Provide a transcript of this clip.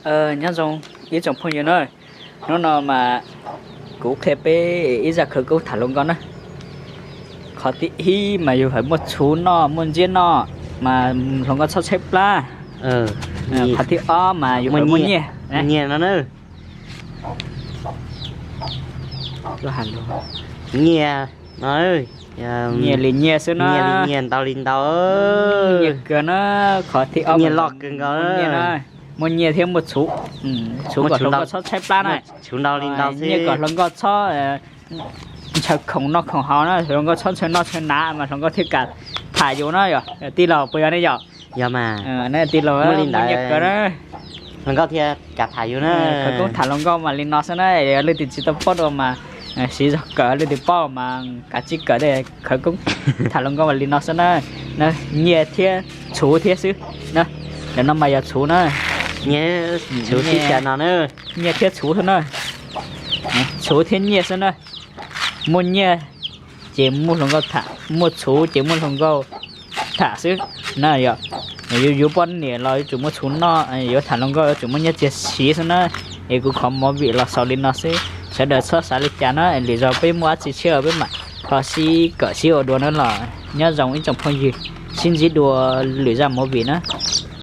Nyob zoo ib tsoom phooj ywg na, hnub no mas kuv qhia peb ib zaj khawv koob tham hluas nkauj na. Qhov thib ib mas yus hais muaj txhuv noj muaj ntxiab noj mas hluas nkauj txhob tshaib plab. Qhov thib ob mas yus hais muaj nyiaj no na. Nyiaj no, nyiaj li nyiaj xwb na, nyiaj ntau li ntau, nyiaj kawg na. Qhov thib ob nyiaj loj kawg nkaus, muaj nyiaj thiab muaj txhuv, txhuv kom hluas nkauj txhob tshaib plab na. Txhuv ntau li ntau, nyiaj kom hluas nkauj txhob ntshaw khoom noj khoom haus na, hluas nkauj txhob ntshaw noj ntshaw hnav mas hluas nkauj thiaj kam tham yus na yom. Tij laug puas yog ne yom? Yog mas, tij laug muaj li ntawd nyiaj kawg na, hluas nkauj thiaj kam tham yus na. Khawv koob tham hluas nkauj mas li no xwb na, yog leej twg tsis tau paub dua mas siv zog kawm, leej twg paub mas kav tsij kawm. Khawv koob tham hluas nkauj mas li no xwb na, nyiaj thiab txhuv thiab xwb na. Ntawm no mas yog txhuv na, txhuv tib xya no na, nyiaj thiab txhuv xwb na, txhuv thiab nyiaj xwb na. Muaj nyiaj ces muaj hluas nkauj tham, muaj txhuv ces muaj hluas nkauj tham xwb na yom. Yuav yuav poj niam los yuav tsum muaj txhuv noj, yuav tham hluas nkauj yuav tsum muaj nyiaj txiag siv xwb na. Es kuv qhov movie los xaus li no xwb, sawv daws txhob xav li cas na, lwm zaus peb muaj dab tsi tshiab peb mam ho sib kawm sib ua dua na los. Nyob zoo ib tsoom phooj ywg, sib ntsib dua lwm zaj movie na.